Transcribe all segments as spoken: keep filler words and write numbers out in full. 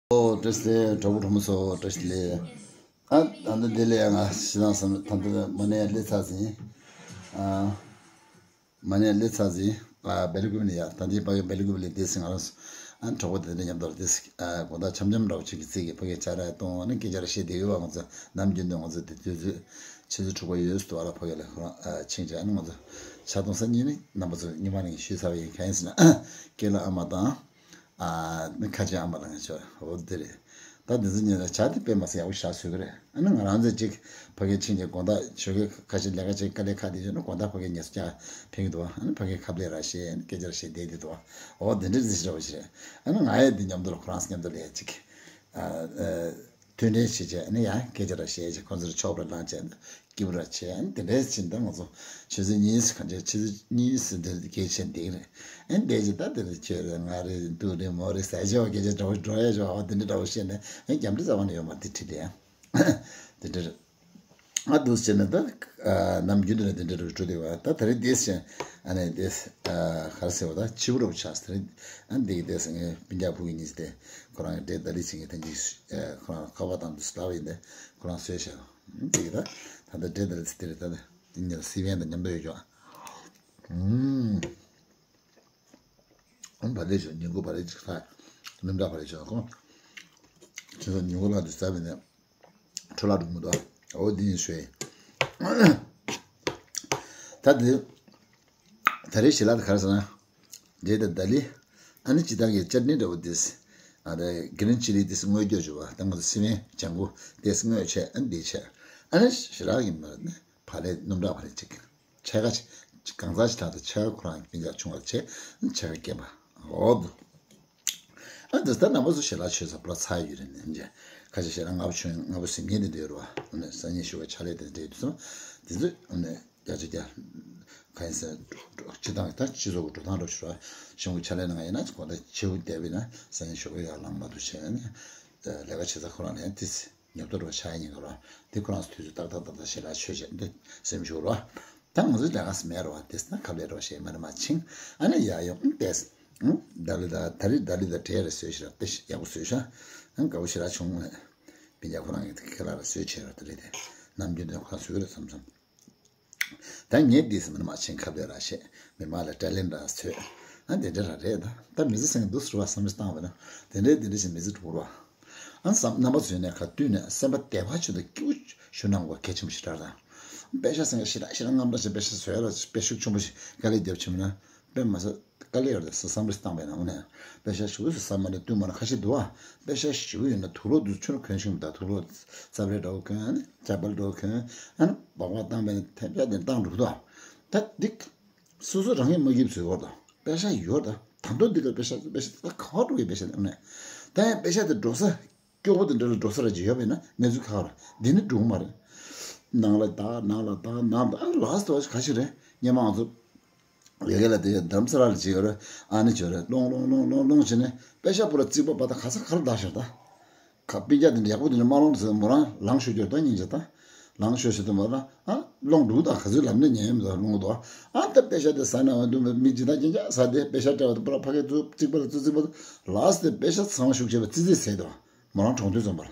ཨོ་བཀྲ་ཤིས་བདེ་ལེགས་གྲོགས་པོ་གྲོགས་མོ་ཚོ། བཀྲ་ཤིས་བདེ་ལེགས། ཨ་ད་ལྟ་བདེ་ལེགས། ང་ཤི་ལང་སམ་ད་ལྟ་མ་ནས་སླེབས་ཚར་ཟིན། ཨ་མ་ནས་སླེབས་ཚར་ཟིན། ཨ་སྦེལ་ཀོབ་ནས་ཡ་ད་ལྟའི་ཕ་གི་སྦེལ་ཀོབ་ལས་བསྡད་ཟིན། ང་རང་ཨ་གྲོགས་པོ་དེ་འདྲ་མཉམ་དུ་བསྡད་ཟིན། ཨ་དགོང་དག་འཆམ་འཆམ་འདྲ་བོ་ཅིག་གི་ཚིག་གི་ཕ་གི་ཆ་ར་གཏོང་བ་ནི་སྐད་ཆ་ར་བཤད་བསྡད་ཡོད་པ། ང་ཚོ་ནམ་རྒྱུན་དུ་ང་ཚོ་དེ་དུས་ཚོད་ཆུ་ཚོད་དྲུག་པ་ཡོལ་སུ་འདུག་ཨ་ལ་ཕ་གི་ལ་ཁོ་རང་ཨ་ཕྱིན་བྱས་ཨ་ནི་ང་ཚོ་ཆ་གཏོང་ས་གཉིས་ནི་རྣམ་པ་ཚོ་སྔོན་མ་ནས་ཞུས་ཚར་བ་ཡིན། གང་ཡིན་ཟེར་ན་སྐྱེས་ལ་ཨ་མ་དང་། ཨ་ནི་ཁ་ཆེ་ཨ་མ་ལ་ང་ཚོ་འོ་དེ་རེད། ད་འདི་ཚོ་ཉིད་ལ་བྱ་དེ་དཔེ་མ་སྲིད་ཡག་པོ་བཞག་བཟོས་ཀྱི་རེད། ཨ་ནི་ང་རང་ཚོ་ཅིག་ཕ་གི་ཕྱིན་ཆད་དགོང་དག་ཞོགས་ཀས་ཁ་ཤས་ལས་ཀ་བྱེད་དཀའ་ལས་ཁག་དེ་བྱུང་ན་དགོང་དག་ཕ་གི་ངལ་གསོ་རྒྱག་ཕེབས་ཀྱི་འདུག་ཨ་ནི་ཕ་གི་ཁ་བརྡ་ར་བཤད། ཨ་ནི་སྐད་ཆ་ར་བཤད་བསྡད་དེ་འདུག་འོ་དེ་འདྲ་ཟིག་ར་བ་ཞིག་རེད། ཨ་ནི་ང་ཡང་འདི་མཉམ་དུ་ལ་ཁོ་རང་ཚོ་མཉམ་དུ་ལ་ཡ་ཅིག་ཨ་ཨ་མཐུན་འབྲེལ་བྱེད་བྱས། ཨ་ནི་ཡང་སྐད་ཆ་ར་བཤད་བྱས་ཁོ་ཚོར་ཕྱོགས་པ་ལངས་བྱས་སྐྱིད་པོ་ར་བྱས། ཨ་ནི་དེ་འདྲའི་ཕྱིན་ད་ང་ཚོ་ཆུ་ཚོད་གཉིས་སུ་གང་ཆེ་ཆུ་ཚོད་གཉིས་སུ་འདིར་སྐད་ཆ་འདེགས་རེད། ཨ་ནི་འདས་ཀྱི་ད་དེ་རེད་ཁྱོད་རེད་ང་རེད་འདུག་རེད་མོ་རེད་ཟེར་བྱས་བ་སྐད་ཆ་འདྲ་བོ་འགྲོ་ཡ་བྱས་བ་འདི་འདྲ་འདྲ་བོ་བཤད་ནས་ཨ་ནི་རྒྱབ་འདྲི་རྩ་བ་ནས་ཡོད་མ་རེད། དེ་ཁྲིད་དེ་ཡང་དེ་འདྲ་རེད། ཨ་འདུག་སེ་བྱས་ནས་ད་ཨ་ནམ་རྒྱུན་དུ་ནས་དེ་འདྲ་རུ་འགྲོ་བསྡད་པ། ད་ད་རེས་འདས་ཟེར་ཨ་ནི་འདས་ཨ་ག་རེ་ཟེར་བ། ད་ཕྱི་པོ་རུ་ཆགས་ཟེར། ཨ་འདི་གི་འདས་ཟེར་ངའི་སྤུན་ཀྱག་བུ་གི་གཉིས་དེ་ཁོ་རང་གི་འདྲེ་ད་ལི་ཚིག་གི་ཐེངས་གཅིག་ཁོ་རང་ཁ་པར་བཏང་དུས་ལབ་ཡིན་ཏེ་ཁོ་རང་གསོས་བྱས། འདི་གི་ད་ད་ལྟ་འདྲེ་ད་ལི་ཚིག་དེ་རེད། ད་ལྟ་འདི་ཉིད་ལ་སི་ཝན་དང་མཉམ་དུ་ཡོད་ཀྱང་། ཨུམ། བ་ལེ་ཞོ་ཉིན་གུང་བ་ལེ་ཅིག་ས། སྣུམ་འདྲ་བ་ལེ་ཞོ་ཁོང་། ཁྱེད་ཚོ་ཉིན་གུང་ལ་དུ་ཟ་བས་ནས་འཕྲོ་བརླག་འགྲོ་མི་འདུག་འོ་འདི་ཡིན་ཞོས། ད་འདི། ད་རེས་ཞལ་ལག་དེ་ག་རེ་ཟེར་ན། འབྲས་དང་ད་ལི། ཨ་ནི་སྤྱིར་བཏང་གི་ཅར་ནི་འདྲ་བོ་འདི། ཨ་རེ་གི་རིན་ཅི་ལི་འདི་སྔོ་སྐྱོ་བྱུག་པ་ད་ང་ཚོ་སི་ཝན་ལྗང་གུ་འདི་སྔོ་བྱས། ཨ་ནི་འདི་བྱས། ཨ་ནི་ཞལ་ལག་གི་མར་ནི་བ་ལེ་སྣུམ་འདྲ་བ་ལེ་གཅིག་ཕྱེད་ཀ་གང་ཟག་ཅིག་ཐག་ཏུ་ཕྱེད་ཀ་ཁོ་རང་གི་སྤུན་ཀྱག་ཆུང་བ་བྱས། ཕྱེད་ཀ་སྐྱེས་པ། འོ་དུ། ཨ་འདི་ལྟར་རྣམ་པ་ཚོ་ཞལ་ལག་མཆོད་ས་པུ་ར་ཚར་ཡོད་རེད། ནས་འཇེ་ཁ་ཤས་ཞལ་ལག་ལྔ་པོ་ཆུང་ལྔ་པོ་ཟིན་མཁན་དེ་འདྲ་ཡོད་རེད་བ། ཨ་ནི་སང་ཉིན་ཞུ་བའི་ཕྱག་ལས་དེ་འདྲ་ཡོད་དུས་ཙམ་དེ་ཚོ་ཨ་ནི་རྒྱ་ཆེ་རྒྱ་ག་ཡིན་ཟེར་སྤྱི་བཏང་གི་ད་སྤྱི་ཚོགས་ཀྱི་འགྲོ་སྟངས་འགྲོ་ཞུ་བ་གཞུང་གི་ཕྱག་ལས་གནང་ཡིན་ན་གོ་ད་ཆེ་བོ་བསྡད་པ་ཡིན་ན་སང་ཉིན་ཞུ་བའི་ཡར་ལངས་མ་ཐུབ་བྱས་ནས་ལས་ཀ་བྱེད་ས་ཁོ་རང་ལ་ཡང་དེ་ཚེ། ཉོབ་ཏོ་རུ་ཆགས་ཡིན་ག་ར། དེ་ཁོ་རང་ཚོ་དུས་ཚོད་ཏག་ཏག་ཏག་ཏག་ཞལ་ལག་མཆོད་བྱས་འདི་སེམས་ཤུགས་རོ། ད་ང་ཚོ་ལས་ཀ་སེ་མེད་རོ། དེ་སེ་ན་ཁ་བརྡ་རོ་ཞེས་མ་རེ་མ་ཕྱིན། ཨ་ནི་ཡ་ཡོང་ཏེས། ད་ལི་ད་ད་རི་ད་ལི་ད་བྲེ་རེ་བཟོས་ཤག་དཔེ་ཡག་པོ་བཟོས་ཤག་ཨ་དགའ་པོ་ཞེ་དྲག་བྱུང་། སྤུན་ཀྱག་ཁོ་རང་གིས་ཁྱེད་ལ་ར་བཟོས་བྱས་རོ། དེ་རེད་དེ་ནམ་རྒྱུན་དུ་ཁོ་རང་བཟོས་རེད་བསམ་བསམ། ད་ངས་འདི་སེ་མ་རེ་མ་ཕྱིན་ཁ་བརྡ་ར་བྱས། མི་མང་ལ་དྲ་ལན་ར་བཟོས། ཨ་དེ་འདྲ་ར་རེད། ད་ད་མི་ཚེ་སེང་གེ་འདུག་ཟེར་བ་བསམ་བློ་བཏང་བ་ན་དེ་འདྲའི་དེ་འདྲ་ཞིག་མི་ཚེ་འགྲོ་རོ། ཨ་བསམ་རྣམ་པ་ཚོས་ནས་ཁ་བཏུད་ནས་སེམས་པ་བདེ་བ་ཆེད་དུ་སྐྱིད་པོ་ཞུ་གནང་བ་གལ་ཆེན་པོ་ཞིག་རེད་ད། པེ་ཤ་སེང་གེ་ཞེ་དྲག་ཞེ་དྲག་རྔམ་དྲག་ཞིག་པེ་ཤ་བཟོས་ལ་དཔེ་ཤུགས་ཆེན་པོ་ཞིག་དཀའ་ལས་རྒྱབ་ཆེན་པོ་ན་དཔེ་མ་ཟད་དཀའ་ལས་ཡོད་རེད་ཟེར་བསམ་བློ་བཏང་བའི་ནང་ནས་པེ་ཤ་ཞུ་ཟེར་བསམ་མ་ནས་བཏུད་མ་ན་ཁ་ཤས་འདུག་ཨ། པེ་ཤ་ཞུ་ཡོད་ན་དུག་ལོག་དུ་ཆུ་ལ་གོན་ཤིང་ད་དུག་ལོག་རྩ་བའི་འགྲོ་གོན་ཨ་ནི་ཇ་པལ་འགྲོ་གོན་ཨ་ནི་སྦག་སྦག་བཏང་བའི་ཐེབས་ཆག་དེ་བཏང་འགྲོ་གི་འདུག་ཨ། ད་འདི། སོ་སོ་རང་ཉིད་མ་སྐྱིད་བཟོས་བར་དང་པེ་ཤ་ཡོད་ད། ད་དུང་འདི་ག་པེ་ཤ་པེ་ཤ་ད་ག་བ་འགྲོ་གི་པེ་ཤ་དེ་ནས་ད་ཡང་པེ་ཤ་དེ་འགྲོ་ས་སྐྱོ་པོ་དེ་འདྲ་ལ་འགྲོ་ས་ར་ཅིག་ཡོད་པས་ན་གནས་ཚུལ་ཁག་ར་འདི་ནི་འགྲོ་གི་མ་རེད། ནང་ལ་ད་ནང་ལ་ད་ནང་ད་ཨ་ལགས་སོ་ག་ཞིག་རེད། སྙེ་མ་ང་ཚོ་ཡ་གི་ལ་དེ་རྡ་རམ་ས་ལ་ལ་ཅིག་ཡོད་རེད། ཨ་ནི་ཅོ་རེད་སློང་སློང་སློང་སློང་སློང་བྱས་ནས་པེ་ཤ་པུ་ར་རྩིག་པ་པ་ད་ག་ས་ག་ར་བདག་ཤར་ད། ཁ་སྤུན་ཀྱག་དེ་འདྲ་ཡག་པོ་དེ་འདྲ་མ་ལོངས་ཟེར་མོ་རང་ལངས་ཤོར་གྱུར་ད་སྙིང་རྗེ་ད། ལངས་ཤོར་ཟེར་དུ་མོ་རང་ཨ་ལོངས་འདུག་ད་ག་ཚོད་ལམ་འདྲ་ཉན་ཡོད་མི་འདུག་ལོངས་འདུག་ཨ་ད་པེ་ཤ་དེ་ཟ་ན་འོན་དུ་མི་ཇི་ད་ཅན་ཅག་ཟ་དེ་པེ་ཤ་སྤྲད་པ་དེ་པུ་ར་ཕ་གི་ཚུ་གཅིག་པ་ལ་ཚུ་གཅིག་པ་ལ་ལགས་དེ་པེ་ཤ་ཚང་མ་ཤུགས་ཆེ་བ་ཙི་ཙི་ཟེར་དོ། མོ་རང་གྲོང་དུས་ཙམ་པར།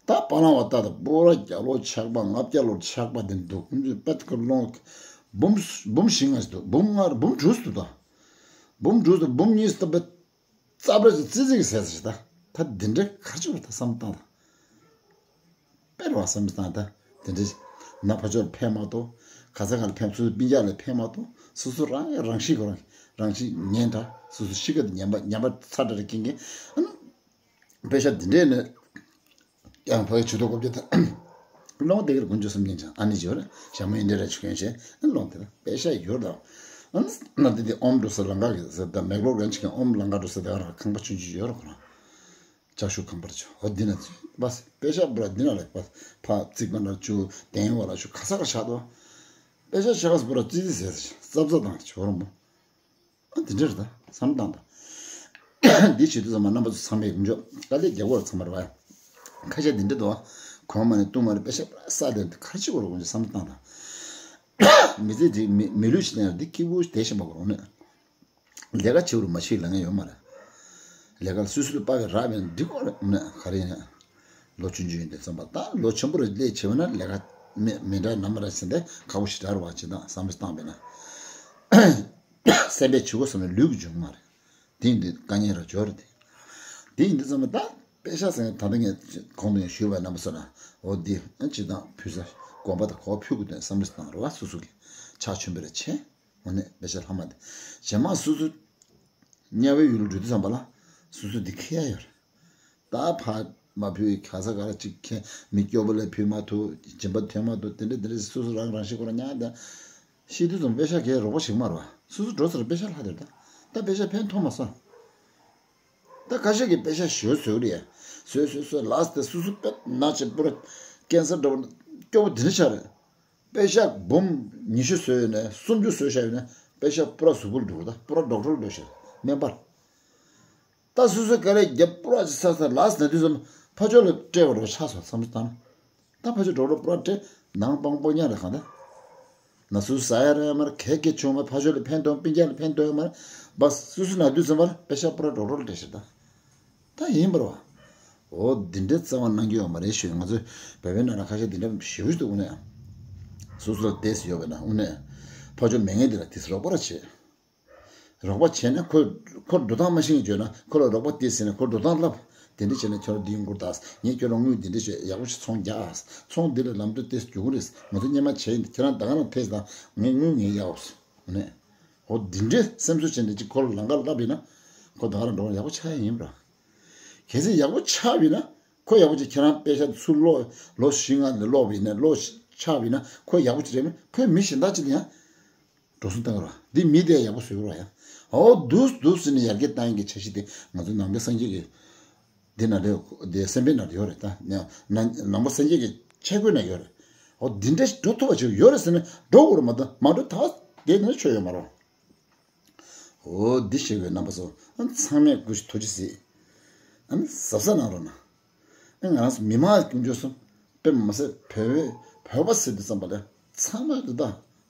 ད་པ་ལང་བ་ད་ད་པུ་ར་རྒྱ་ལོ་ཆག་པ་ལྔ་བརྒྱ་ལོ་ཆག་པ་དེ་འདུག་ཁོང་ཚོས་པད་ཀ་ལོང་། འབུམ་འབུམ་བཞི་ལྔ་ཞིག་འདུག་འབུམ་ལྔ་འབུམ་དྲུག་ཞིག་འདུག་ད། འབུམ་དྲུག་དང་འབུམ་གཉིས་སྟོང་པའི་རྩ་བྲལ་གྱི་ཙི་ཙི་གི་ཟས་ཟེར་ད། ད་འདི་འདྲའི་གར་ཆུ་བ་ད་བསམ་བཏང་ད། དཔེ་རུ་བ་བསམ་བཏང་ད། དེ་འདྲའི་ན་ཕ་ཆོར་ཕན་མ་གཏོགས། ག་ས་ག་ལ་ཕན་སོ་སོའི་སྤུན་ཀྱག་ལ་ཕན་མ་གཏོགས་སོ་སོ་རང་གི་རང་ཤི་གོ་རང་རང་ཤི་ཉན་ད། སོ་སོ་ཤི་ཀ་དེ་ཉན་པ་ཉན་པ་ཚ་དྲ་རེ་ཀིང་གི་ཨ་ནི། པེ་ཤ་འདི་འདྲས་ནི། ཡང་ཕ་གི་ཇུས་གཏོགས་སྐོར་གྱི་ད། ལོང་དེ་གར་དཀོན་མཆོག་གསུམ་མཁྱེན་ཅང་ཨ་ནི་ཇོ་རེ་ཞྭ་མོ་ཡིན་འདྲ་ར་ཆུ་གྱོན་བྱས་ཨ་ལོང་དེ་ལ་པེ་ཤ་ཡོད་དང་། ཨ་ནི་ན་དེ་དེ་ཨོམ་འགྲོ་ས་ལང་ཀ་གི་ཟེར་ད་མེག་ལོར་གན་ཆི་གན་ཨོམ་ལང་ཀ་འགྲོ་ས་དེ་ག་ར་ཁང་པ་ཆུང་ཆུང་ཡོད་ར་ཁོ་རང་། ཅག་ཤུ་ཁང་པར་ཆུ་ཧོ་འདི་ན་ཆུ་པ་སི་པེ་ཤ་པུ་ར་འདི་ན་ལེགས་པ་ཕ་ཙིག་པ་ན་ཆུ་དེང་བ་ལ་ཆུ་ག་ས་ག་ཤ་དོ། པེ་ཤ་ཤ་ག་སི་པུ་ར་ཙི་ཙི་ཟེར་ཟེར་ཙབ་ཙབ་དང་ཆུ་ར་མོ། ཨ་འདི་འདྲ་རེད་ད་བསམ་བཏང་དང་། འདི་བྱེད་དུས་ཙམ་པ་རྣམ་པ་ཚོ་ཚང་མས་ཀུན་སྤྱོད་དཀའ་ལས་རྒྱག་དགོས་རེད་ཚང་མ་རེད་བ། ཁ་ཤས་འདི་འདྲ་འདུག་བ། གོང་མ་ནས་ལྟུང་མ་རེད་པེ་ཤ་ས་དེ་གར་ཅི་དགོས་རེད་ཀུན་སྤྱོད་བསམ་བཏང་དང་། མི་ཚེ་འདི་མི་མི་ལུས་ཤིག་ནས་འདི་སྐྱིད་པོ་བསྡད་བཞིན་པ་གོ་རུང་ནས། ལས་ཀ་བྱེད་རུ་མ་བྱེད་ལ་ངན་ཡོད་མ་རེད། ལས་ཀ་སོ་སོ་ལ་དཔག་པའི་རག་པའི་འགྲིག་གོ་རེད་ནས་ག་རེ་ཡིན་ན། ལོ་ཆུང་ཆུང་ཡིན་དུས་ཙམ་པ་ད་ལོ་ཆེན་པོ་རེ་སླེབས་བྱས་པ་ན་ལས་ཀ་མི་མི་འདྲ་ནམ་ར་ཟིན་ཏེ་ཁག་པོ་ཞིག་འདྲ་རུ་བ་ཅི་དང་བསམ་བློ་བཏང་བས་ན། སེམས་པའི་བྱེད་སྒོ་བསམ་ནས་ལུས་ཀྱི་འབྱུང་མ་རེད། དེ་ཡིན་དུས་དཀའ་ངལ་ར་འབྱོར་རེད་དེ། དེ་ཡིན་དུས་ཙམ་པ་ད་དཔེ་ཤག་ཟེར་ད་ལྟ་ངས་གོང་དུ་ཡང་ཞུས་པ་རྣམ་པ་ཚོ་ལ་འོ་འདི་ཨ་ཅི་དང་ཕུལ་ས་དགོན་པ་དང་གོ་ཕུལ་དགོས་དོན་བསམ་བློ་བཏང་རུ་བ་སོ་སོ་གི་ཕྱག་མཆོད་འབུལ་ར་བྱས། འོ་ནས་དཔེ་ཆ་ལྷག་མ་དེ་རྗེས་མ་སོ་སོ་དམྱལ་བའི་ཡུལ་ལ་འགྲོ་དུས་ཙམ་པ་ལ་སོ་སོ་འདི་ཁེ་ཡ་ཡོད་རེད། ད་ཕ་མ་བུ་ག་ས་ག་ལ་ཅིག་ཁེ་མི་སྐྱོ་པོ་ལས་བུ་མ་ཐུབ་སྦྱིན་པ་ཐོན་མ་ཐུབ་དེ་འདྲ་དེ་འདྲ་སོ་སོ་རང་རང་ཤི་ཁོ་ར་ཉག་དང་ཤི་དུས་ཙམ་དཔེ་ཆ་གས་རོགས་པ་ཞིག་མ་རེད་བ། སོ་སོ་འགྲོ་ས་ར་དཔེ་ཆ་ལྷག་དེར་ད་ད་དཔེ་ཆ་ཕན་ཐོགས་མ་སོང་། ད་ཁ་ཤས་ཀྱིས་དཔེ་ཆ་ཞོ་བཟོས་རེད་བཟོས་བཟོས་བཟོས་ལགས་དེ་སོ་སོ་དཔེ་ན་ཆེ་པོ་ར་ཀན་སར་འགྲོ་བ་སྐྱོ་པོ་དེ་འདྲ་ཆགས་རེད། པེ་ཤག་འབུམ་ཉི་ཤུ་བཟོས་ཡོད་ནས་སུམ་ཅུ་བཟོས་བཞག་ཡོད་ནས་པེ་ཤག་པུ་ར་གཟུགས་པོར་འགྲོ་གི་ད་པུ་ར་ཌོག་ཊར་འགྲོ་ཤག་སྨན་པར། ད་སོ་སོའི་ཀ་ལས་རྒྱབ་པུ་ར་ཅི་ས་ས་ལགས་ན་དུས་ཙམ་ཕ་ཆོས་ལ་སྤྲད་པ་རོ་ཆགས་སོང་བསམ་བློ་བཏང་། ད་ཕ་ཆོས་ཌོག་ཊར་པུ་ར་སྤྲད་ནང་པང་པོ་ཉག་རེ་གང་ད། ན་སུ་ས་ཡ་ར་ཡ་མར་གལ་གལ་བྱུང་བ་ཕ་ཆོས་ལ་ཕན་ཐོགས་སྤུན་ཀྱག་ལ་ཕན་ཐོགས་ཡོད་མར་བ་སོ་སོ་ན་དུས་ཙམ་པར་པེ་ཤག་པུ་ར་ཌོག་ཊར་ལ་སྤྲད་ཤག་ད། ད་ཡིན་པར་བ། འོ་འདི་འདྲའི་རྩ་བ་གནང་རྒྱུ་ཡོད་མ་རེད་ཞུས། ང་ཚོས་བོད་པའི་ནང་ལ་ཁ་ཤས་འདི་འདྲ་ཞེ་པོ་ཞིག་འདུག་དངོས་གནས། སོ་སོ་ལ་བསྡད་ཡོད་པས་ན་དངོས་གནས། ཕ་ཆོས་མེད་མཁན་འདི་ལ་དེ་རོགས་པ་ར་བྱེད། རོགས་པ་བྱས་ན་ཁོས་ཁོར་འགྲོ་སྟངས་མ་ཤེས་བརྗོད་ན་ཁོ་ལ་རོགས་པ་དེ་ཟེར་ན་ཁོར་འགྲོ་སྟངས་བསླབ། དེ་འདྲ་བྱས་ན་ཁྱོད་རང་འདི་ཡོང་སྐོར་དང་ངས་ཁྱོད་རང་དངུལ་འདི་འདྲ་བྱས་ཡག་པོ་ཞིག་ཚོང་རྒྱག་ཨ། ཚོང་འདི་ལ་ལམ་འགྲོ་དེ་རྒྱུག་གི་རེད། ང་ཚོ་སྙེ་མ་བྱས་ཡིན། ཁྱེད་རང་ད་ག་རང་ཕེབས་དང་ངས་དངུལ་ངས་ཡག་ཨོ་ནས། འོ་འདི་འདྲའི་སེམས་གསོ་བྱས་ནས་ཅིག་ཁོ་ལ་ལམ་ཁ་བསླབ་ཡིན་ན། ཁོ་ད་ག་རང་འགྲོ་ཡག་པོ་ཆགས་ཡ་ཡིན་པ། གལ་སྲིད་ཡག་པོ་ཆགས་པ་ཡིན་ན་ཁོ་ཡག་པོ་ཅིག་ཁྱེད་རང་པེ་ཤག་ཚུར་ལོག་ལོ་བཞི་ལྔ་ལ་ལོག་པ་ཡིན་ན་ལོ་ཆགས་པ་ཡིན་ན་ཁོ་ཡག་པོ་ཅིག་རེད་མེད་ཁོས་མི་གཞན་དག་ཅིག་ལ་ཡང་འགྲོ་སོང་བཏང་གི་རེད་བ། འདི་མི་དེ་ཡག་པོ་བཟོས་གི་རེད་བ་ཡང་། འོ་འདུག་འདུག་ཟེར་ནས་ཡར་རྒྱས་བཏང་ཡིན་གྱི་འཆར་གཞི་དེ་ང་ཚོ་ནང་པའི་སངས་རྒྱས་ཀྱི། འདི་ན་རེ་འདི་སེམས་དཔའི་ནང་ཡོད་རེད་ད། ནང་པ་སངས་རྒྱས་ཀྱི་ཆས་གོས་ན་ཡོད་རེད། འོ་འདི་འདྲ་འགྲོ་ཐུབ་པ་ཅིག་ཡོད་རེད་ཟེར་ནས་འགྲོ་དགོས་རེད་མ་གཏོགས་མ་འགྲོ་ཐག་དེ་ནས་ཆོད་ཡོད་མ་རེད། འོ་འདི་ཞིག་ཡོད་རྣམ་པ་ཚོ་ཚང་མས་སྐུ་ཞིག་ཐུགས་རྗེ་གཟིགས། ཨ་ནི་གཟབ་གཟབ་གནང་རོགས་གནང་། ཨ་ང་རང་ཚོ་མི་མང་ཀུན་སྤྱོད་གསུམ་དཔེ་མ་ཟད་བོད་བོད་པ་ཟེར་དུས་ཙམ་པ་ལས་ཚང་མ་རེད་ད།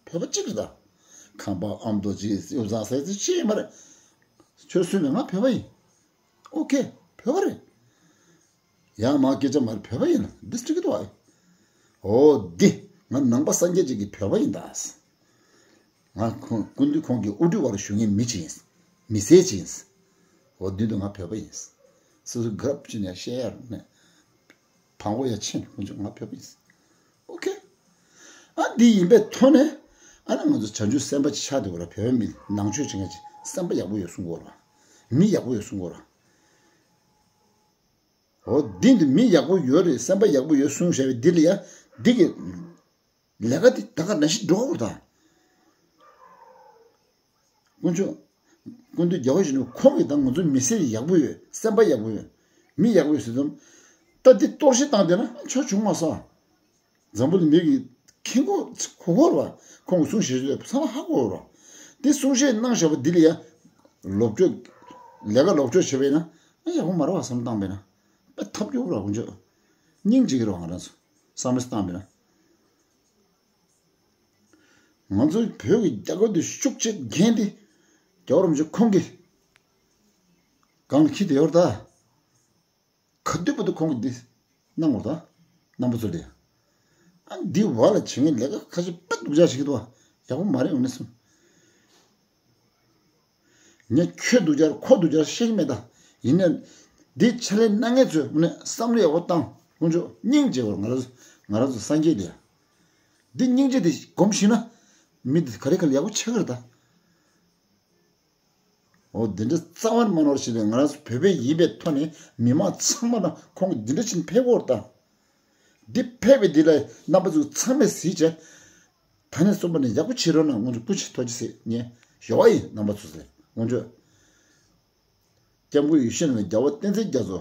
བོད་པ་གཅིག་རེད་ད། ཁམས་པ་ཨ་མདོ་ཅིག་ཡོ་བཟང་ཟེར་ཚེ་ཅི་ཡིན་མ་རེད། ཁྱོད་སུ་ནས་ང་བོད་པ་ཡིན། ཨོ་ཁེ། བོད་པ་རེད། ཡང་མ་སྐད་ཆ་མ་རེད་བོད་པ་ཡིན་ན་འདི་སྤྲིག་གི་འདུག་ཨ། ཨོ་འདི་ང་ནང་པ་སངས་རྒྱས་ཅིག་གི་བོད་པ་ཡིན་ད། ང་ཁོང་སྐུ་མདུན་ཁོང་གི་དབུ་ཁྲིད་འོག་ལ་བཞུགས་མཁན་མི་ཅིག་ཡིན། མི་སེར་ཅིག་ཡིན། ཨོ་འདི་འདུག་ང་བོད་པ་ཡིན། སོ་སོ་ག་རབ་ཅིག་ནས་བཤད་ཡར་ནས། བང་གོ་ཡ་ཆེན་ཁོང་ཚོ་ང་བོད་པ་ཡིན། ཨོ་ཁེ། ཨ་འདི་ཡིན་པའི་ཐོག་ནས་ཨ་ནི་ང་ཚོ་བྱང་ཆུབ་སེམས་དཔའ་ཅིག་ཆགས་འདུག་ར། བོད་མི་ནང་ཆོས་བྱེད་མཁན་ཅིག་སེམས་པ་ཡག་པོ་ཡོད་གསུང་གོ་ར། མི་ཡག་པོ་ཡོད་གསུང་གོ་ར། འོ་འདི་འདི་མི་ཡག་པོ་ཡོད་རེད། སེམས་པ་ཡག་པོ་ཡོད་གསུང་བཞག་པའི་འདི་ལ་ཡ་འདི་གི་ལས་ཀ་འདི་ད་ག་ནང་བཞིན་འགྲོ་གོ་ར་ད། དཀོན་མཆོག་སྐུ་མདུན་རྒྱལ་བ་ཡིད་བཞིན་ནོར་བུ་ཁོང་གིས་ད་ང་ཚོ་མི་སེར་ཡག་པོ་ཡོད། སེམས་པ་ཡག་པོ་ཡོད། མི་ཡག་པོ་ཡོད་ཟེར་ཙམ། ད་འདི་གཏོར་བཤིག་བཏང་བསྡད་ན་ཆོ་བྱུང་མ་སོང་། འཛམ་བུ་གླིང་མི་གི་མཁྱེན་གོ་གོ་གོ་ར་བ། ཁོང་གི་གསུང་བཤད་བཤད་ཚང་མ་ཧ་གོ་ར། འདི་གསུང་བཤད་གནང་བཞག་པ་འདི་ལ་ཡ། ལོག་སྤྱོད། ལས་ཀ་ལོག་སྤྱོད་བྱས་པས་ན་ཡག་པོ་མ་རེད་བ་བསམ་བཏང་པས་ན། དཔེ་ཐབས་སྐྱོ་པོ་ར་དཀོན་མཆོག་སྙིང་རྗེ་གི་ར་བ་ང་རང་ཚོ་བསམ་བློ་བཏང་པས་ན། ང་ཚོའི་བོད་ཀྱི་རྒྱལ་ཁབ་འདི་ཤུགས་ཆེ་འགན་འདི་རྒྱལ་བ་རིན་པོ་ཆེ་ཁོང་གིས་སྒང་ལ་འཁྱེར་བསྡད་ཡོད་རེད་ད། ག་དུས་བར་དུ་ཁོང་གིས་འདི་གནང་དགོས་ད། རྣམ་པ་ཚོ་ལ་ཡ། ཨ་འདི་བར་ལ་བྱེད་མཁན་ལས་ཀ་ཁ་ཤས་དཔེ་སྡུག་ཅག་བྱེད་ཀྱི་འདུག་བ། ཡག་པོ་མ་རེད་འོ་ནས་སོང་། ངས་ཁྱོད་སྡུག་ཅག་ཁོ་སྡུག་ཅག་བཤད་ཀྱི་མེད་ད། ཡིན་ནའི། འདི་ཕྱག་ལས་གནང་མཁན་ཚོས་ངོ་ནས་བསམ་བློ་ཡག་པོ་བཏང་། དཀོན་མཆོག་སྙིང་རྗེ་བོར་ང་རང་ཚོ་ང་རང་ཚོ་སངས་རྒྱས་ལ་ཡ། འདི་སྙིང་རྗེ་དེ་སྒོམ་ཤེས་ན། མི་འདི་ག་རེ་ག་རེ་ཡག་པོ་ཆགས་ཀྱི་རེད་ད། འོ་འདི་འདྲ་རྩ་བ་ནས་མ་ནོར་ཞིག་རེད། ང་རང་ཚོ་བོད་པའི་ཡིན་པའི་ཐོག་ནས་མི་མང་ཚང་མ་ལ་ཁོང་གིས་འདི་འདྲ་ཕྱིན་ཕེབས་དགོས་རེད་ད། འདི་ཕེབས་པའི་འདི་ལ་རྣམ་པ་ཚོ་ཚང་མས་གཟིགས་བྱས། ད་ནས་གསུངས་པ་ནས་ཡག་པོ་བྱེད་རོགས་གནང་། དངོས་གྲུབ་སྐུ་མཁྱེན་ཐུགས་རྗེ་ཆེ་ངས་ཞུ་བ་ཡིན་རྣམ་པ་ཚོ་ཟེར་དངོས་གྲུབ། སྐྱབས་མགོན་ཡིད་བཞིན་ནོར་བུ་རྒྱལ་བ་བསྟན་འཛིན་རྒྱ་མཚོ།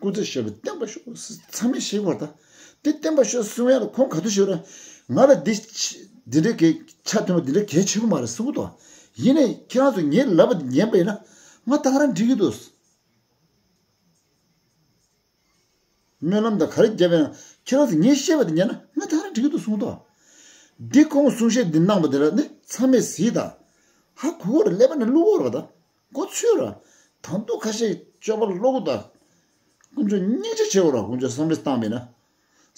སྐུ་ཚེ་ཞབས་པད་བརྟན་པར་ཤོག་ཚང་མས་ཤེས་དགོས་ད། དེ་བརྟན་པར་ཤོག་གསུང་ཡ་ལ་ཁོང་ག་དུས་ཤོད་ར། ང་ལ་འདི་འདི་འདྲའི་གི་ཆ་མཐུན་པ་འདི་འདྲ་གལ་ཆེ་གི་མ་རེད་གསུང་གི་འདུག་ཡིན་ནའི་ཁྱེད་རང་ཚོ་ངའི་ལབ་པ་འདི་ཉན་པ་ཡིན་ན་ང་ད་ག་རང་འགྲིག་གི་འདུག་སྨོན་ལམ་དང་ག་རེ་བརྒྱབ་ཡང་ཁྱེད་རང་ཚོ་ངས་བཤད་པ་དེ་ཉན་ན་ང་ད་ག་རང་འགྲིག་གི་འདུག་གསུངས་ཏོ། འདི་ཁོང་གསུང་བཤད་འདི་གནང་པ་དེ་ལ་ནི་ཚང་མས་གཟིགས་དང་། ཧ་གོ་གོ་ར་ཀླད་པ་ནས་བླུག་གོ་ར་དང་གོ་ཚོད་ར། ད་དུང་ཁ་ཤས་སྤྱོད་པ་ལོག་གི་ད། དཀོན་མཆོག་སྙིང་རྗེ་ཆེ་བོ་ར། དཀོན་མཆོག་བསམ་བློ་བཏང་བས་ན།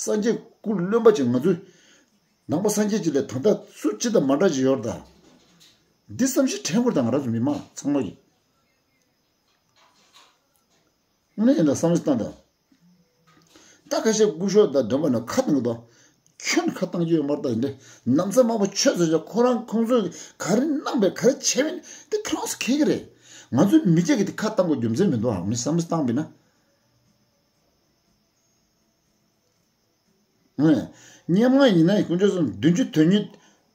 སངས་རྒྱས་སྐུ་རློན་པ་ཅིག་ང་ཚོའི་ནང་པ་སངས་རྒྱས་ཅིག་ལས་ད་ལྟ་སུ་ཅི་དང་མ་འདྲ་ཅིག་ཡོད་ད། འདི་བསམ་ཤེས་དྲན་དགོས་ད། ང་རང་ཚོ་མི་མང་ཚང་མ་གིས། དངོས་གནས་ཡིན་ན་བསམ་བློ་བཏང་དང་། ད་ཁ་ཤས་སྐུ་ཞབས་དང་འགྲན་པ་ན་ཁ་བཏང་གི་འདུག་ཁྱོད་ཁ་བཏང་རྒྱུ་ཡོད་མ་རེད་ད། ཡིན་ནའི་ནམ་ཚ་མང་པོ་ཆོས་ཟེར་ཆོག་ཁོ་རང་ཁོང་ཚོས་ག་རེ་གནང་པས་ག་རེ་བྱས་པས་དེ་ཁོ་རང་ཚོ་མཁྱེན་གི་རེད། ང་ཚོའི་མི་སྐྱ་གི་དེ་ཁ་བཏང་དགོས་རྒྱུ་མཚན་མི་འདུག་ཨ་ནི་བསམ་བློ་བཏང་པས་ན། སྔོན། སྔོན་མ་ཡིན་ན་དཀོན་མཆོག་གསུམ་བདུན་ཅུ་དོན་གཉིས།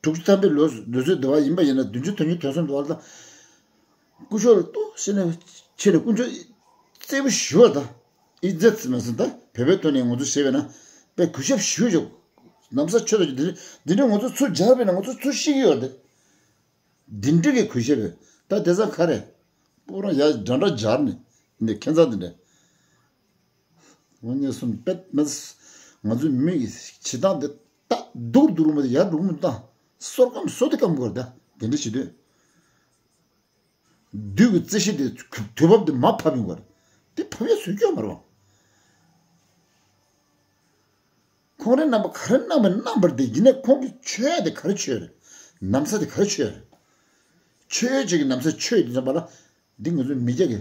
དྲུག་ཅུ་ཐམ་པའི་ལོ་ལོ་ཚོད་འདི་བ་ཡིན་པ་ཡིན་ན་བདུན་ཅུ་དོན་གཉིས་དོན་གསུམ་འདི་བ་ལ། སྐུ་ཞབས་ལ་ལྟོས་ཤེས་ནས་ཆེ་ནས་དཀོན་མཆོག་རྩེ་པོ་ཞུ་བ་དང་། ཨི་ཛེ་ཙི་མ་ཟིན་ད་བོད་པའི་ཐོག་ནས་ང་ཚོ་བྱས་པས་ན་དཔེ་གུས་ཞབས་ཞུ་ཆོག་ནམ་ས་ཆོས་དང་འདི་འདི་འདྲའི་ང་ཚོ་ཚུར་སྦྱར་བས་ན་ང་ཚོ་ཚུར་ཤི་གི་ཡོད་དེ། འདི་འདྲ་གི་གུས་ཞབས་ཡོད་ད་དེ་ཚ་ག་རེ། པོ་རང་ཡ་འདྲ་འདྲ་སྦྱར་ནས་འདི་ཁྱད་མཚར་འདི་འདྲ། ང་གཉིས་གསུམ་པད་མ། ང་ཚོའི་མི་གི་བྱེད་སྟངས་འདི་ད་སྡུག་སྡུག་རུ་མ་དེ་ཡར་རུ་མི་བཏང་། སོར་སྐམ་སོ་དེ་སྐམ་དགོས་ད་དེ་འདྲ་བྱེད་དུས། བདུད་ཀྱི་རྩི་ཤིང་དེ་དུས་བབ་དེ་མ་ཕབ་ཡོང་བར། དེ་ཕབ་ཡ་སུས་སྐྱོན་མ་རེད་བ། ཁོང་རའི་རྣམ་པ་ག་རེ་གནང་བ་གནང་བར་དེ་ཡིན་ནའི་ཁོང་གི་ཆོས་དེ་ག་རེ་ཆོས་རེད། ན་བཟའ་དེ་ག་རེ་ཆོས་རེད། ཆོས་ཅིག་གི་ན་བཟའ་ཆོས་དེ་ཙམ་པ་ལ་འདི་ང་ཚོའི་མི་སྐྱ་གི་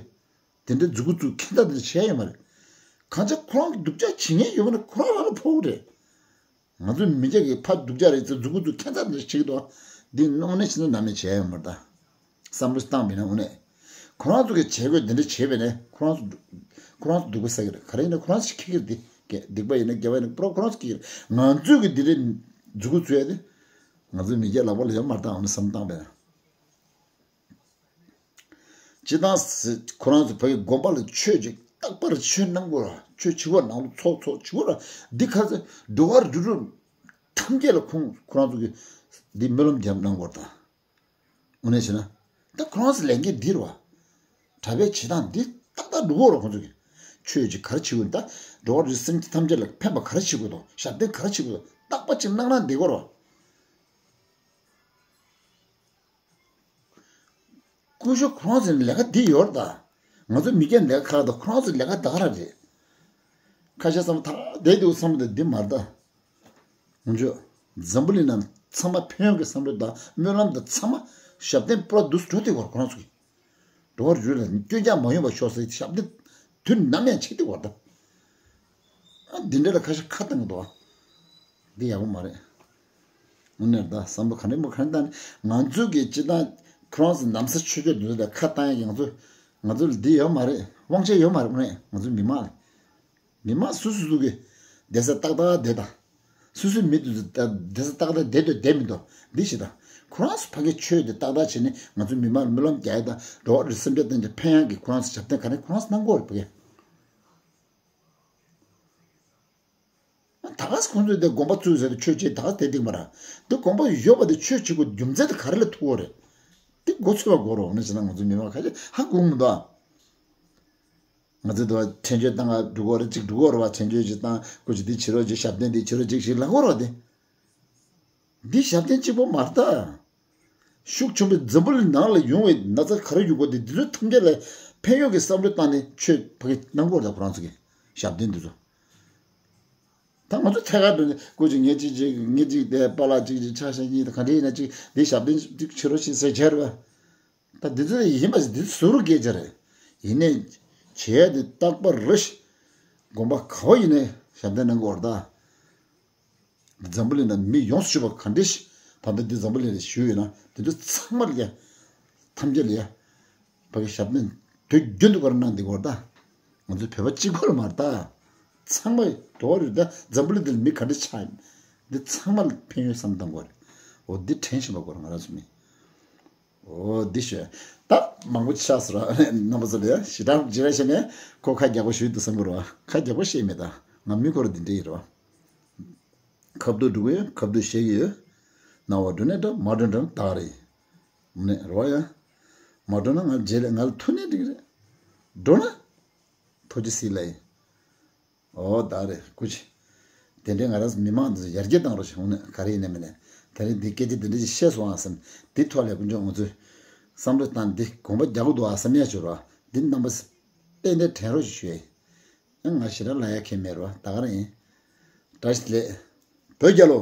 དེ་འདྲའི་མཛུབ་གུ་བཙུགས་ཁྱད་མཚར་དེ་འདྲ་བྱས་ཡོད་མ་རེད། གང་ཅི་ཁོ་རང་གི་སྡུག་ཅག་བྱེད་མཁན་ཡོད་པ་ན་ཁོ་རང་རང་ལ་ཕོག་གི་རེད། ང་ཚོའི་མི་སྐྱ་གི་ཕ་སྡུག་ཅག་རེད་ཚེ་མཛུབ་གུ་བཙུགས་ཁྱད་མཚར་འདི་བྱེད་ཀྱི་འདུག་འདི་དངོས་གནས་བྱས་ན་ནམ་ཡང་བྱས་ཡོད་མ་རེད་ད། བསམ་བློ་བཏང་བས་ན་དངོས་གནས། ཁོ་རང་ཚོ་གི་བྱེད་དགོས་འདི་འདྲ་བྱས་པས་ན་ཁོ་རང་ཚོ་སྡུག་ཁོ་རང་ཚོ་སྡུག་པ་ཟ་གི་རེད། ག་རེ་ཡིན་ན་ཁོ་རང་ཚོ་ཁྱི་གི་རེད་དེ་སྡིག་པ་ཡིན་ན་དགེ་བ་ཡིན་ན་པོ་རོ་ཁོ་རང་ཚོ་ཁྱི་གི་རེད། ང་ཚོས་གི་འདི་འདྲ་མཛུབ་གུ་བཙུགས་ཡ་དེ་ང་ཚོའི་མི་སྐྱ་ལག་པ་ལ་ཡོད་མ་རེད་ད། དངོས་གནས་བསམ་བློ་བཏང་བས་ན། སྤྱིར་བཏང་ཁོ་རང་ཚོ་ཕ་གི་དགོན་པ་ལ་ཆོས་ཅིག་རྟག་པར་ཆོས་གནང་དགོས་ར། ཆོས་ཆེ་བ་ནང་ལ་ཚོགས་ཚོགས་ཆེ་བ་ར། འདི་ཁ་ཚ་འགྲོ་བ་རིགས་དྲུག་ཐམས་ཅད་ལ་ཁོང་ཁོ་རང་ཚོ་གི་འདི་སྨོན་ལམ་རྒྱབ་གནང་དགོས་ར་ད། དངོས་གནས་བྱས་ན་ད་ཁོ་རང་ཚོ་ལས་འགན་འདི་ར་བ། གྲྭ་པའི་བྱེད་སྟངས་འདི་ཏག་ཏག་འགྲོ་དགོས་ར། ཁོང་ཚོ་གི་ཆོས་ཅིག་ག་རེ་བྱེད་དགོས་ད། འགྲོ་བ་རིགས་སེམས་ཅན་ཐམས་ཅད་ལ་ཕན་པ་ག་རེ་བྱེད་དགོས་དང་ཞབས་བརྟན་ག་རེ་བྱེད་དགོས་དང་རྟག་པ་ཅིག་གནང་ན་འདི་དགོས་ར། སྐུ་ཞབས་ཁོང་ཚོའི་ལས་ཀ་འདི་ཡོད་རེད་ད། ང་ཚོ་མི་སྐྱ་ལས་ཀ་ཁག་དང་ཁོང་ཚོའི་ལས་ཀ་ད་ག་རང་རེད། ཁ་ཤས་བསམ་ཐག་བསྡད་འདུག་བསམ་བློ་འདི་མ་རེད་ད། ངོ་ཅོ། འཛམ་བུ་གླིང་ནང་ཚང་མ་ཕན་ཡོན་གྱི་བསམ་བློ་དང་སྨོན་ལམ་དང་ཚང་མ་ཞབས་བརྟན་པུ་ར་འདུག་འགྲོ་དེ་བར་ཁོ་རང་ཚོ་གི། འགྲོ་བ་རུ་ལ་སྐྱོན་ཀྱང་མ་ཡོང་བ་ཤོག་ཟེར་ཞབས་བརྟན་དུས་ནམ་ཡང་བྱེད་དེ་བར་ད། ཨ་འདི་འདྲ་ལ་ཁ་ཤས་ཁ་བཏང་གི་འདུག་ཨ། འདི་ཡག་པོ་མ་རེད། དངོས་གནས་ད་བསམ་བློ་ག་འདྲ་མོ་ག་འདྲ་བཏང་ནས་ང་ཚོ་གི་སྤྱི་བཏང་ཁོ་རང་ཚོ་ནམ་ས་ཆོས་ཕྱོགས་འདི་ཚོ་ལ་ཁ་བཏང་ཡ་གི་ང་ཚོ་ང་ཚོ་ལ་འདི་ཡོད་མ་རེད། དབང་ཆ་ཡོད་མ་རེད། དངོས་གནས་ང་ཚོ་མི་མང་ལ་མི་མང་སུ་སུ་སུ་གི་བསྡད་ས་ཏག་ཏག་བསྡད་དང་། སུ་སུ་མི་འདུག་ད་བསྡད་ས་ཏག་ཏག་བསྡད་འདུག་བསྡད་མི་འདུག་འདི་ཞིག་དང་། ཁོ་རང་ཚོ་ཕ་གི་ཆོས་འདི་ཏག་ཏག་བྱས་ནས་ང་ཚོ་མི་མང་ལ་སྨོན་ལམ་རྒྱག་ཡ་དང་འགྲོ་བ་རིགས་སེམས་ཅན་ཐམས་ཅད་ཕན་ཡག་གི་ཁོ་རང་ཚོ་ཞབས་བརྟན་ག་རེ་ཁོ་རང་ཚོ་གནང་དགོས་རེད་ཕ་གི། ད་ག་སེ་ཁོང་ཚོས་དེ་དགོན་པ་བཙུགས་ཟེར་ཏེ་ཆོས་བྱེད་ད་ག་སེ་དེ་འདུག་མ་ར། དེ་དགོན་པ་ཡོད་པ་དེ་ཆོས་བྱེད་དགོས་རྒྱུ་མཚན་དེ་ག་རེ་ལ་ཐུག་གོ་རེད། དེ་མགོ་ཚོས་པ་དགོས་རོགས་ནས་བྱས་ན་ང་ཚོ་མི་མང་ཁ་ཤས་ཧ་གོ་མི་འདུག་ཨ། ང་ཚོས་དེ་བ་ཕྲན་བཅོས་བཏང་ག་འགྲོ་གོ་རེད་ཅིག་འགྲོ་གོ་རེད་བ། ཕྲན་བཅོས་ཅིག་བཏང་སྐུ་མཁྱེན་འདི་བྱེད་རོགས་ཅིག་ཞབས་བརྟན་འདི་བྱེད་རོགས་ཅིག་ཞིག་ལབ་གོ་རོགས་དེ། འདི་ཞབས་བརྟན་གཅིག་པོ་མ་རེད་ད། ཤུགས་ཆེན་པོས་འཛམ་བུ་གླིང་ནང་ལ་ཡོང་བའི་ན་ཚ་ག་རེ་ཡོང་གོ་དེ་འདི་ཚོ་ཐམས་ཅད་ལ་ཕན་ཡོན་གྱི་བསམ་བློ་བཏང་ནས་ཆོས་ཕ་གི་གནང་དགོས་རེད་ད། ཁོ་རང་ཚོ་གི་ཞབས་བརྟན་འདི་ཚོ། ད་ང་ཚོ་ཐད་ཀར་དུ་ནི་སྐུ་མཁྱེན་ངེད་ཅིག་ཅིག་ངེད་ཅིག་དེ་པཱ་ལགས་ཅིག་ཅིག་ཆ་ཤས་གཉིས་དང་ག་འདྲ་ཡིན་ན་ཅིག་འདི་ཞབས་བརྟན་ཅིག་བྱེད་རོགས་ཞེས་ཟེར་བྱས་རེད་པ། ད་འདི་ཚོ་ཡིན་པ་ཞིག་འདི་ཚོ་ཟུར་རུ་སྐད་ཆ་རེད། ཡིན་ནའི་བྱས་ཏེ་རྟག་པར་རེ་ཞིག་དགོན་པ་ག་བ་ཡིན་ནའི་ཞབས་བརྟན་གནང་དགོས་རེད་ད། འཛམ་བུ་གླིང་ནང་མི་ཡོངས་སུ་གྱུར་པ་ག་འདྲ་ཞིག་ད་ལྟ་འདི་འཛམ་བུ་གླིང་ལ་བཞུགས་ཡོད་ན་འདི་ཚོ་ཚང་མ་ལ་ཡ། ཐམས་ཅད་ལ་ཡ། ཕ་གི་ཞབས་བརྟན་དུས་རྒྱུན་དུ་ག་རེ་གནང་འདི་གོ་ར་ད། ང་ཚོ་བོད་པ་གཅིག་པོ་ལ་མ་རེད་ད། ཚང་མ་དོ་རེད་ད། འཛམ་བུ་གླིང་འདི་ལ་མི་ག་འདྲ་ཆགས་ཡིན། འདི་ཚང་མ་ལ་ཕན་ཡོན་བསམ་བཏང་དགོས་རེད། འོ་འདི་དྲན་བཞིན་པ་གོ་ར་ང་རང་ཚོ་མི། འོ་འདི་ཞོད། ད་མང་པོ་ཆགས་སོང་ར་རྣམ་པ་ཚོ་ལ་ཡ་ཞེ་དྲག་ཇི་ར་བྱས་ནས་ཁོ་ཁ་རྒྱག་པོ་ཞུས་འདུག་བསམ་གི་རེད་བ། ཁ་རྒྱག་པོ་བཤད་མེད་ད། ང་མི་ཁོ་ར་འདི་འདྲ་ཡིན་རེད་བ། ཁ་བསྡུར་འགྲོ་གི་ཡོད། ཁ་བསྡུར་བཤད་ཀྱི་ཡོད། སྣང་བ་འགྲོ་ནས་འགྲོ་མ་འགྲོ་འགྲོ་ན་ད་ག་རེད། ནས་རོ་ཡ། མ་འགྲོ་ན་ང་རྗེས་ལ་ང་ལ་ཐུག་ནས་འགྲིག་རེད། འགྲོ་ན། ཐུགས་རྗེ་གཟིགས་ལ་ཡིན། ཨོ་ད་རེད་སྐུ་མཁྱེན། དེ་འདྲའི་ང་རང་ཚོ་མི་མང་འདི་ཚོ་ཡར་རྒྱས་བཏང་རོགས་ཞེས་འོང་ནས་ག་རེ་ཡིན་ནས་མིན་ནས་དེ་རིང་འདི་སྐད་ཆ་འདི་འདྲ་ཞིག་བཤད་སོང་ཨ་བསམ། འདི་ཐོག་ལས་དཀོན་མཆོག་ང་ཚོས་བསམ་བློ་བཏང་འདི་དགོངས་པ་རྒྱག་གི་འདུག་ཨ་བསམ་ཡ་བྱོས་རོགས། འདི་རྣམ་པ་ཏན་ཏན་དྲན་རོགས་ཞུ་ཡས། ང་ཞེ་དྲག་ལབ་ཡ་གང་ཡང་མེད་རོ། ད་ག་རང་ཡིན། བཀྲ་ཤིས་བདེ་ལེགས། བོད་རྒྱལ་ལོ།